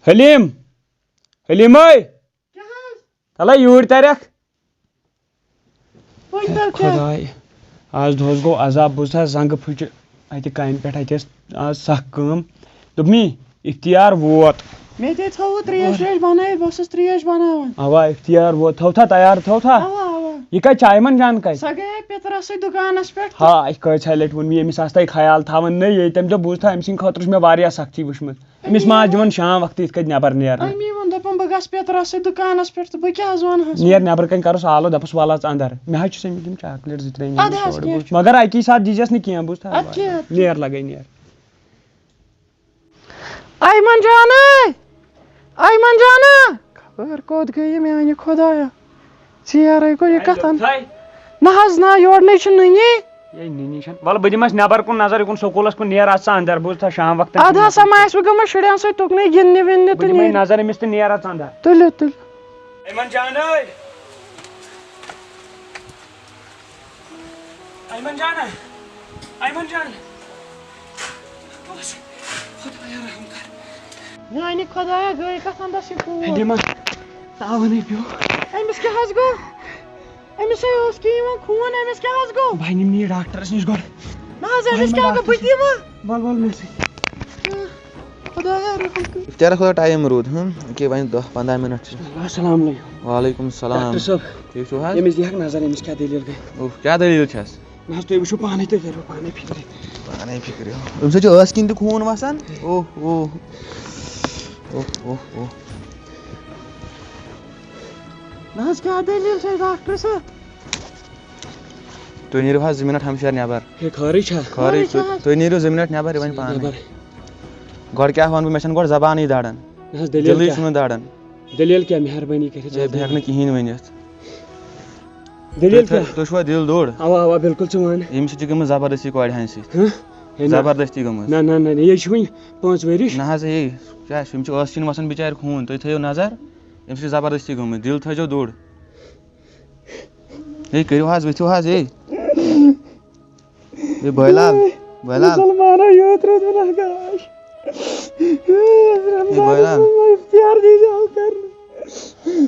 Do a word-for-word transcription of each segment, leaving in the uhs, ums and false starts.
حلیٖم، حلیٖمے، کیٛاہ حظ؟ تَلے یوٗرۍ تَرَکھ۔ وۄنۍ ہے کیٛاہ؟ خۄداے، آز دۄہَس گوٚو عذاب، بوٗزتھا، زنٛگہٕ پھٕچہِ اَتہِ کامہِ پٮ۪ٹھ، اَتہِ ٲس آز سَخ کٲم۔ دوٚپمی، اِختیار ووت۔ مےٚ تہِ تھوٚوُ ترٛیش ویش بَنٲیِتھ، بہٕ اوسُس ترٛیش بَناوان۔ اَوا، اِختیار ووت، تھوٚو تھا تیار، تھوٚو تھا؟ اَوا، اَوا۔ یہِ کَتہِ چھِ، آیمَن جان کَتہِ؟ سۄ گٔیے پِترَسٕے دُکانَس پٮ۪ٹھ تہٕ ہا، اَسہِ کۭژ ہَے لَٹہِ ووٚن مےٚ، أمِس آسہٕ تۄہہِ خیال تھاوان۔ نہ، ییٚلہِ تَمہِ دۄہ بوٗزتھا، أمۍ سٕنٛدِ خٲطرٕ چھُ مےٚ واریاہ سختی وٕچھمٕژ۔ أمِس ما آسہِ دِوان شام وقتہٕ یِتھ کٔنۍ نٮ۪بر نیرنہٕ؟ أمی ووٚن، دوٚپُن، "بہٕ گژھٕ پِترَسٕے دُکانَس پٮ۪ٹھ تہٕ بہٕ کیٛاہ حظ وَنہٕ ہَس؟" نیر نٮ۪برٕ کَنۍ کَرُس آلو، دَپُس، "وَلہٕ اَژ اَندَر، مےٚ حظ چھِ سٔمِتھ یِم چاکلیٹ زٕ ترٛےٚ نِنۍ اَدٕ حظ تورٕ کینٛہہ بوٗزتھا۔ چھُنہٕ۔ مگر اَکی ساتہٕ دیٖزٮ۪س نہٕ کینٛہہ بوٗزتھا۔ اَدٕ کیٛاہ، اَدٕ کینٛہہ۔ نیر لَگَے نیر۔" آیمَن جانٕے! آیمَن جانہ! خبر کوٚت گٔیہِ میٛانہِ خۄدایا؟ ژیرَے گوٚو یہِ کَتھ اَن۔ نہ حظ، نہ، یورٕ نَے چھِ نٔنی۔ ہے، نٔنی چھَنہٕ۔ وَلہٕ، بہٕ دِمَس نٮ۪بَر کُن نظر، یہِ کُن سکوٗلَس کُن نیر، اَژ ژٕ اَندَر، بوٗزتھا، شام وقتَن اَدٕ چھُنہٕ ہسا ما آسہِ وۄنۍ گٔمٕژ شُرٮ۪ن سۭتۍ تُکنُے گِنٛدنہِ وِنٛدنہِ بہٕ تہٕ دِمَے نیر۔ نظر أمِس تہٕ نیر اَژ ژٕ اَندَر۔ تُلِو، تُلِو۔ ایمن جان ٲے! ایمن جان! ایمن جان! بس، خدایا رحم کر۔ میانہِ خدایا، گٔے کتھ اندس یہِ کوٗر؟ حلیمہ، تاونے پیوٚو۔ أمِس کیٛاہ حظ گوٚو؟ أمِس ہے اوس کہِ یِوان خوٗن، أمِس کیٛاہ حظ گوٚو؟ بہٕ نِمہٕ یہِ ڈاکٹرس نِش گۄڈٕ۔ نہ حظ، بہٕ أمِس نِمہٕ کیٛاہ گوٚو؟ ڈاکٹرس بہٕ نِش۔ دِمہٕ۔ ول، ول، مےٚ سۭتۍ۔ خدایا رحم کر۔ اِفتارَس کوٗتاہ ٹایم روٗد؟ ہُم، ییٚکیٛاہ وۄنۍ دَہ پنٛداہ مِنَٹ چھِ۔ السلام علیکم۔ وعلیکم السلام۔ ڈاکٹر صٲب، ٹھیٖک چھِو حظ؟ أمِس دِیہَکھ نظر، أمِس کیٛاہ دٔلیٖل گٔے؟ اوہ، کیٛاہ دٔلیٖل چھَس؟ نہ حظ، تُہۍ وٕچھِو پانَے، تُہۍ کٔرِو پانَے فِکرِ۔ پانَے فِکرِ۔ أمِس حظ چھِ ٲسہٕ کِنۍ تہِ خوٗن وَسان۔ اوہ، اوہ۔ اوہ، اوہ، اوہ۔ نہ حظ، کیٛاہ دٔلیٖل چھےٚ ڈاکٹر صٲب؟ تُہۍ نیٖرِو حظ زٕ مِنَٹ ہمشیر نٮ۪بر۔ ہے، خٲرٕے چھا؟ خٲرٕے، خٲرٕے چھا تُہۍ، حظ؟ تُہۍ نیٖرِو زٕ مِنَٹ نٮ۪بر، یہِ وَنہِ پانَے۔ نٮ۪بر۔ گۄڈٕ کیٛاہ وَنہٕ بہٕ، مےٚ چھَنہٕ گۄڈٕ زبانٕے دَران۔ نہ حظ، دٔلیٖل دِلٕے کیٛاہ؟ چھُنہٕ دَران۔ دٔلیٖل کیٛاہ؟ مہربٲنی کٔرِتھ ہے، حظ بہٕ ہٮ۪کہٕ نہٕ کِہیٖنۍ ؤنِتھ۔ دٔلیٖل تُہۍ تھٲ-، کیٛاہ؟ تُہۍ چھُوا دِل دوٚر؟ اَوا، اَوا، بِلکُل ژٕ وَن۔ أمِس سۭتۍ چھِ گٔمٕژ زبردستی کورِ ہَنہِ سۭتۍ۔ ہہ؟ ہے، نہ۔ زبردستی گٔمٕژ۔ نہ، نہ، نہ، نہ، یے چھِ وٕنہِ پانٛژھ ؤرِش۔ نہ حظ، ہے، کیٛاہ چھُ؟ أمِس چھِ ٲسہٕ کِنۍ وَسان بِچارِ خوٗن، تُہۍ تھٲیِو نظر، أمِس چھِ زبردستی گٔمٕژ، دِل تھٲیزیو دوٚر۔ ہے، کٔرِو حظ، ؤتھِو حظ، ہے۔ ہے، بٲے لال، بٲے لال۔ مُسلمانو یوت روٗدمُت نہ گاش۔ ہے، بٲے لال۔ رمضانَس منٛز اِفتار دیٖزیو کرنہٕ۔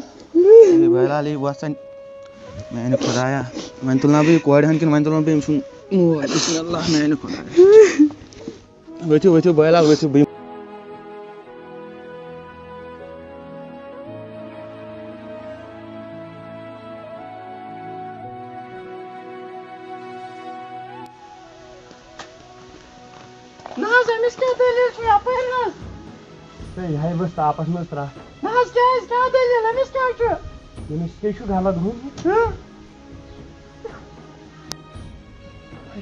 ہے، بٲے لال، ہے، وۄتھ سا۔ میٛانہِ خۄدایا، وۄنۍ تُلنا بہٕ یہِ کورِ ہن کِنہٕ وۄنۍ تُلن بہٕ أمۍ سُنٛد مول؟ بسم اللہ، میٛانہِ خۄدایا۔ ؤتھِو، ؤتھِو، بٲے لال، ؤتھِو، بہٕ یِمہٕ۔ نہ حظ، أمِس کیٛاہ دٔلیٖل چھِ یَپٲرۍ نہٕ حظ؟ ہے، یہِ ہاے ؤژھ تاپَس منٛز ترٛٹھ۔ نہ حظ، کیٛازِ؟ کیٛاہ دٔلیٖل؟ أمِس کیٛاہ چھُ؟ أمِس کیٛاہ چھُ غلط گوٚمُت؟ ہہ؟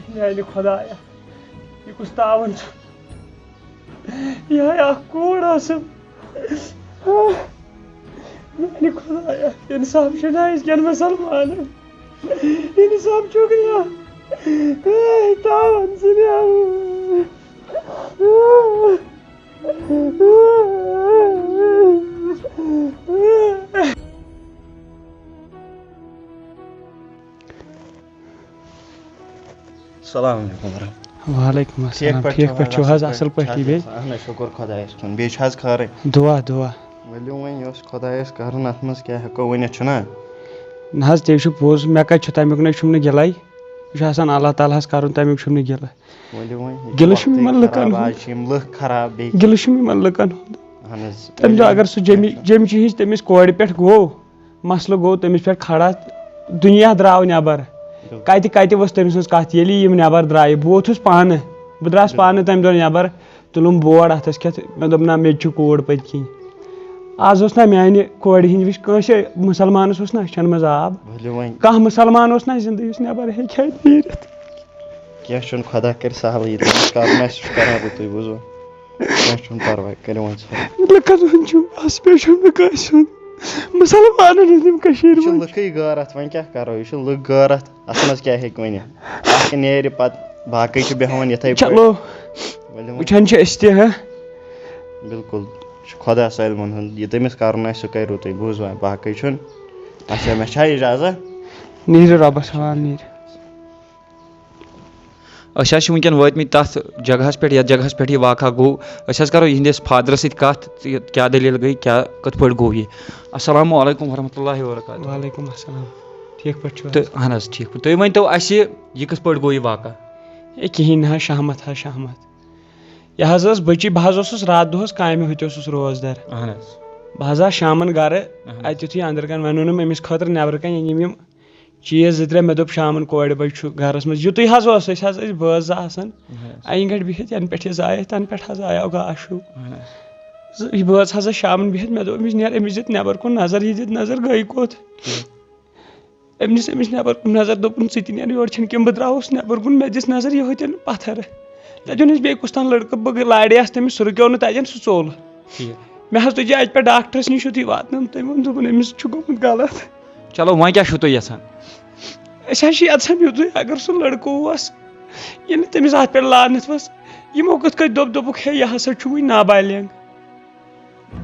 میٛانہِ خۄدایا، یہِ کُس تاوَن چھُ؟ یِہوٚے اَکھ کوٗر ٲسٕم۔ میٛانہِ خۄدایا، اِنصاف چھُنہ أزکٮ۪ن مُسلمانَن؟ اِنصاف چھُکھ یا؟ اے، تاوَن ژٕ مےٚ۔ السلام علیکم ورحمۃ۔ وعلیکم السلام۔ ٹھیٖک پٲٹھۍ ٹھیٖک چھِو پٲٹھۍ حظ؟ چھِو حظ؟ اَصٕل پٲٹھۍ؟ اَصٕل پٲٹھی پٲٹھۍ؟ بیٚیہِ؟ اَہَن حظ، شُکُر خۄدایَس کُن۔ بیٚیہِ چھِ حظ خٲرٕے؟ دُعا، دُعا۔ ؤلِو وۄنۍ، یہِ اوس خۄدایَس کَرُن، اَتھ منٛز کیٛاہ ہٮ۪کو ؤنِتھ، چھُنہ؟ نہ حظ، تہِ چھُ پوٚز، مےٚ کَتہِ چھُ، تَمیُک نَے چھُم نہٕ گِلَے۔ یہِ چھُ آسان اللہ تعالیٰ ہَس کَرُن، تَمیُک چھُم نہٕ گِلہٕ۔ ؤلِو وۄنۍ، یہِ گِلہٕ چھُم وقتٕے یِمَن لُکَن خراب، ہُنٛد۔ آز چھِ یِم لُکھ خراب بیٚیہِ۔ گِلہٕ چھُم یِمَن لُکَن ہُنٛد۔ اَہَن حظ، تَمہِ دۄہ ؤلِو اگر سُہ جیٚمہِ، وۄنۍ۔ جیٚمہِ چہِ ہِنٛز تٔمِس کورِ پٮ۪ٹھ گوٚو، مسلہٕ گوٚو تٔمِس پٮ۪ٹھ کھڑا، دُنیا درٛاو نٮ۪بر۔ بِلکُل۔ کَتہِ، کَتہِ ؤژھ تٔمۍ سٕنٛز کَتھ؟ ییٚلہِ یِم نٮ۪بر درٛایہِ، بہٕ ووتھُس پانہٕ، بہٕ درٛاس بِلکُل۔ پانہٕ تَمہِ دۄہ نٮ۪بر، تُلُم بورڈ اَتھس کٮ۪تھ، مےٚ دوٚپ، "نہ، مےٚ تہِ چھُ کوٗر پٔتۍ کِنۍ۔" آز اوس نہ میانہِ کورِ ہِنٛدۍ وِش کٲنٛسہِ مُسلمانَس اوس نہ أچھن منٛز آب۔ ؤلِو وۄنۍ۔ کانٛہہ مُسلمان اوس نہ زِندٕ یُس نٮ۪بر ہیٚکہِ ہا نیٖرِتھ۔ کینٛہہ چھُنہٕ، خۄدا کَرِ سہلٕے، یہِ تٔمِس کَرُن آسہِ، سُہ چھُ کَران رُتُے، بوٗزوٕ؟ کینٛہہ چھُنہٕ پَرواے، کٔرِو وۄنۍ ژھۄپہٕ۔ لُکَن ہُنٛد چھُم بَس، بیٚیہِ چھُم نہٕ کٲنٛسہِ ہُنٛد۔ مُسلمانَن ہُنٛد یِم کٔشیٖرِ یہِ چھِ منٛز۔ لُکٕے غٲرَتھ، وۄنۍ کیٛاہ کَرو؟ یہِ چھِ لُکھ غٲرَتھ، اَتھ منٛز کیٛاہ ہیٚکہِ ؤنِتھ؟ اَکھ نیرِ پَتہٕ باقٕے چھِ بیٚہوان یِتھَے پٲٹھۍ۔ چلو، ؤلِو وۄنۍ۔ وٕچھان چھِ أسۍ تہِ، ہہ؟ بِلکُل، یہِ چھُ خۄدا سٲلمَن ہُنٛد، یہِ تٔمِس کَرُن آسہِ، سُہ کَرِ رُتُے، بوٗزوا؟ باقٕے چھُنہٕ۔ اچھا، مےٚ چھا اِجازت؟ نیٖرِو رۄبَس حوالہٕ، نیٖرِو۔ أسۍ حظ چھِ وٕنکیٚن وٲتمٕتۍ تَتھ جگہَس پٮ۪ٹھ، یَتھ جگہَس پٮ۪ٹھ یہِ واقعہ گوٚو۔ أسۍ حظ کَرو یِہِنٛدِس فادرَس سۭتۍ کَتھ، یہِ کیٛاہ دٔلیٖل گٔے، کیٛاہ کِتھ پٲٹھۍ گوٚو یہِ۔ السلام علیکم ورحمۃ اللہ وبرکاتہ۔ وعلیکم السلام۔ ٹھیٖک پٲٹھۍ چھِو حظ؟ تہٕ اہن حظ ٹھیٖک پٲٹھۍ۔ تُہۍ ؤنۍ تو اَسہِ، یہِ کِتھ پٲٹھۍ گوٚو یہِ واقعہ؟ ہے، کِہیٖنۍ نہ حظ، شہمت حظ، شہمت۔ یہِ حظ ٲس بٔچی، بہٕ حظ اوسُس راتھ دۄہَس کامہِ، ہُتہِ اوسُس روزدار۔ اہن حظ۔ بہٕ حظ آس شامَن گَرٕ، اہن حظ۔ اَتہِ یُتھُے أنٛدرٕ کَنہِ وَنیو نہٕ مےٚ أمِس خٲطرٕ نٮ۪برٕ کَنہِ أنِم یِم چیٖز زٕ ترٛےٚ، مےٚ دوٚپ شامَن کورِ بَجہِ چھُ گَرَس منٛز، یُتُے حظ اوس، أسۍ حظ ٲسۍ بٲژ زٕ آسان۔ اہن حظ۔ اَنہِ گَٹہِ بِہِتھ، یَنہٕ پٮ۪ٹھ یہِ زایَکھ، تَنہٕ پٮ۪ٹھ حظ آیو گاشُو۔ اہن حظ۔ زٕ، یہِ بٲژ حظ ٲس شامَن بِہِتھ، مےٚ دوٚپ أمِس، "نیر أمِس دِتھ نٮ۪بَر کُن نظر، یہِ دِتھ نظر گٔے کوٚت؟" ٹھیٖک۔ أمۍ دِژ أمِس نٮ۪بر کُن نظر، دوٚپُن، "ژٕ تہِ نیر یورٕ، چھِنہٕ کینٛہہ، بہٕ درٛاوُس نٮ۪بر کُن، مےٚ دِژ نظر یِہوٚے تَن پَتھر۔ تَتہِ اوٚن اَسہِ بیٚیہِ کُس تام لٔڑکہٕ، بہٕ گٔے لاڑِ آسہٕ تٔمِس، سُہ رُکیو نہٕ تَتٮ۪ن، سُہ ژوٚل۔" ٹھیٖک۔ مےٚ حظ تُج یہِ اَتہِ پٮ۪ٹھ ڈاکٹرَس نِش، یُتھُے واتنٲوٕم تٔمۍ، ووٚن، دوٚپُن، "أمِس چھُ گوٚمُت غلط۔" چلو، وۄنۍ کیٛاہ چھُو تُہۍ یَژھان؟ أسۍ حظ چھِ یَژھان یُتُے، اگر سُہ لٔڑکہٕ اوس، ییٚلہِ نہٕ تٔمِس اَتھ پٮ۪ٹھ لعنت ؤژھ، یِمو کِتھ کٔنۍ دوٚپ، دوٚپُکھ، "ہے، یہِ ہسا چھُ وٕنہِ نابالغ۔"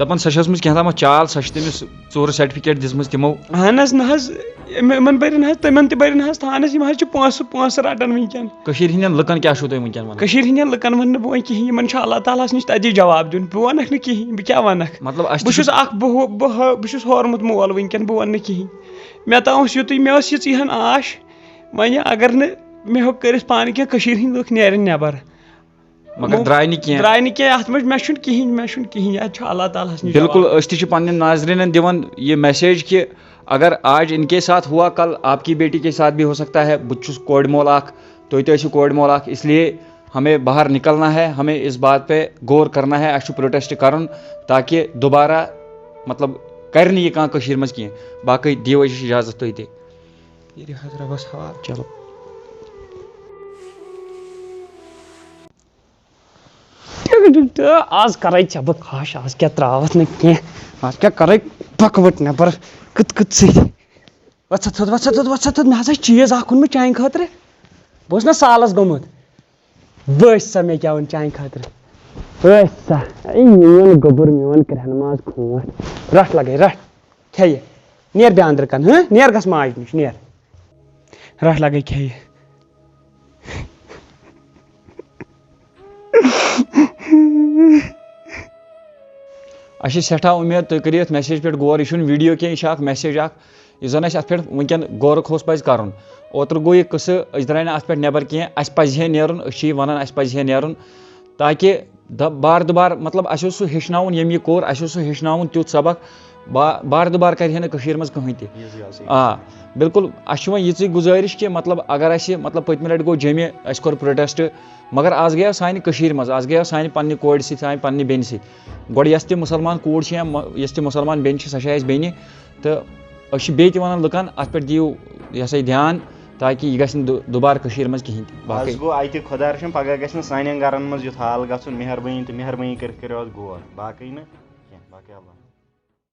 دَپان، سۄ چھِ ٲسمٕژ کینٛہہ تامَتھ چال، سۄ چھِ تٔمِس ژوٗرٕ سرٹیفکیٹ دِژمٕژ تِمو۔ اہن حظ، نہ حظ، یِم-، یِمن بٔرِن حظ، تِمن تہِ بٔرِن حظ تھانس، یِم حظ چھِ پونٛسہٕ، پونٛسہٕ رٹان وٕنکیٚن۔ کٔشیٖرِ ہٕنٛدٮ۪ن لُکن کیٛاہ چھُو تُہۍ وٕنکیٚن وَنان؟ کٔشیٖرِ ہٕنٛدٮ۪ن لُکن وَنہٕ نہٕ بہٕ وۄنۍ کِہیٖنۍ، یِمن چھُ اللہ تعالیٰ ہَس نِش تَتی جواب دیُن، بہٕ وَنکھ نہٕ کِہیٖنۍ، بہٕ کیٛاہ وَنکھ؟ مطلب، اَسہِ تہِ بہٕ چھُ چھُس اکھ، بہٕ ہو-، بہٕ ہو-، بہٕ چھُس ہورمُت مول وٕنکیٚن، بہٕ وَنہٕ نہٕ کِہیٖنۍ۔ مےٚ تام اوس یُتُے، مےٚ ٲس یِژٕے ہن آش، وۄنۍ اگر نہٕ مےٚ ہیوٚک کٔرِتھ پانہٕ کینٛہہ، کٔشیٖرِ ہٕنٛدۍ لُکھ نیرن نٮ۪بر۔ مگر مو-، درٛاے نہٕ کینٛہہ۔ درٛاے نہٕ کینٛہہ، اَتھ منٛز مےٚ چھُنہٕ کِہیٖنۍ، مےٚ چھُنہٕ کِہیٖنۍ، اَتہِ چھُ اللہ تعالیٰ ہَس نِش بِلکُل، جواب۔ أسۍ تہِ چھِ پننٮ۪ن ناظریٖنَن دِوان یہِ message کہِ اگر آج ان کے ساتھ ہوا، کل آپ کی بیٹی کے ساتھ بھی ہو سکتا ہے۔ بہٕ تہِ چھُس کورِ مول اکھ، تُہۍ تہِ ٲسِو کورِ مول اکھ، اس لیے ہمیں باہر نکلنا ہے، ہمیں اس بات پہ غور کرنا ہے، اَسہِ چھُ protest کرُن تاکہ دوبارہ، مطلب، کرِ نہٕ یہِ کانٛہہ کٔشیٖرِ منٛز کینٛہہ۔ باقٕے دِیِو اَسہِ اجازت تُہۍ تہِ۔ یہِ دِ حظ رۄبَس حوالہٕ۔ چلو۔ تہٕ آز کَرَے ژےٚ بہٕ خاش، آز کیٛاہ ترٛاوَتھ نہٕ کینٛہہ، آز کیٛاہ کَرَے بَکوَٹ نٮ۪بَر کٕت کٕت سۭتۍ۔ وَژھ ژٕ تھوٚد، وَژھ ژٕ تھوٚد، وَژھ ژٕ تھوٚد، مےٚ ہسا چھِ چیٖز اَکھ اوٚنمُت چانہِ خٲطرٕ۔ بہٕ اوسُس نہ سالَس گوٚمُت، وٕچھ سا مےٚ کیٛاہ اوٚن چانہِ خٲطرٕ۔ وٕچھ سا، اے میون گوٚبُر، میون کرٛٮ۪ہنہٕ ماز کھوٗنٛٹھ۔ رَٹھ لَگَے، رَٹھ، کھےٚ یہِ۔ نیر بیٚیہِ أنٛدرٕ کَن، ہہ؟ نیر گژھ ماجہِ نِش، نیر۔ رَٹھ لَگَے کھےٚ یہِ۔ اَسہِ چھِ سٮ۪ٹھاہ اُمید تُہۍ کٔرِو یَتھ message پٮ۪ٹھ غور۔ یہِ چھُنہٕ video کینٛہہ، یہِ چھِ اَکھ message اَکھ، یُس زَن اَسہِ اَتھ پٮ۪ٹھ وٕنکٮ۪ن غورٕ کھوژ پَزِ کَرُن۔ اوترٕ گوٚو یہِ قٕصہٕ، أسۍ درٛاے نہٕ اَتھ پٮ۪ٹھ نٮ۪بَر کینٛہہ، اَسہِ پَزِ ہے نیرُن، أسۍ چھِ یہِ وَنان اَسہِ پَزِ ہے نیرُن، تاکہِ دَ-، بار دُبار، مطلب، اَسہِ اوس سُہ ہیٚچھناوُن، ییٚمۍ یہِ کوٚر، اَسہِ اوس سُہ ہیٚچھناوُن تیُتھ سبق، با-، بار دُبار کَرِ ہے نہٕ کٔشیٖرِ منٛز کٕہٕنۍ تہِ۔ یہِ زِ آسہِ۔ آ، بِلکُل۔ اَسہِ چھِ وۄنۍ یِژٕے گُزٲرِش کہِ، مطلب، اگر اَسہِ، مطلب، پٔتمہِ لَٹہِ گوٚو جیٚمہِ، اَسہِ کوٚر protest، مگر آز گٔیو سانہِ کٔشیٖرِ منٛز، آز گٔیو سانہِ پنٛنہِ کورِ سۭتۍ، سانہِ پنٛنہِ بیٚنہِ سۭتۍ۔ گۄڈٕ یۄس تہِ مُسلمان کوٗر چھِ یا مۄ-، یۄس تہِ مُسلمان بیٚنہِ چھِ، سۄ چھےٚ اَسہِ بیٚنہِ۔ تہٕ أسۍ چھِ بیٚیہِ تہِ وَنان لُکَن، اَتھ پٮ۪ٹھ دِیِو، یہِ ہسا یہِ، دھیان، تاکہِ یہِ گژھِ نہٕ دُ-، دُبارٕ کٔشیٖرِ منٛز کِہیٖنۍ تہِ۔ باقٕے آز گوٚو اَتہِ، خۄدا رٔچھِن، پَگاہ گژھِ نہٕ سانٮ۪ن گَرَن منٛز یُتھ حال گژھُن۔ مہربٲنی تہٕ مہربٲنی کٔرِتھ کٔرِو اَتھ غور۔ باقٕے نہٕ کینٛہہ، باقٕے اللہ۔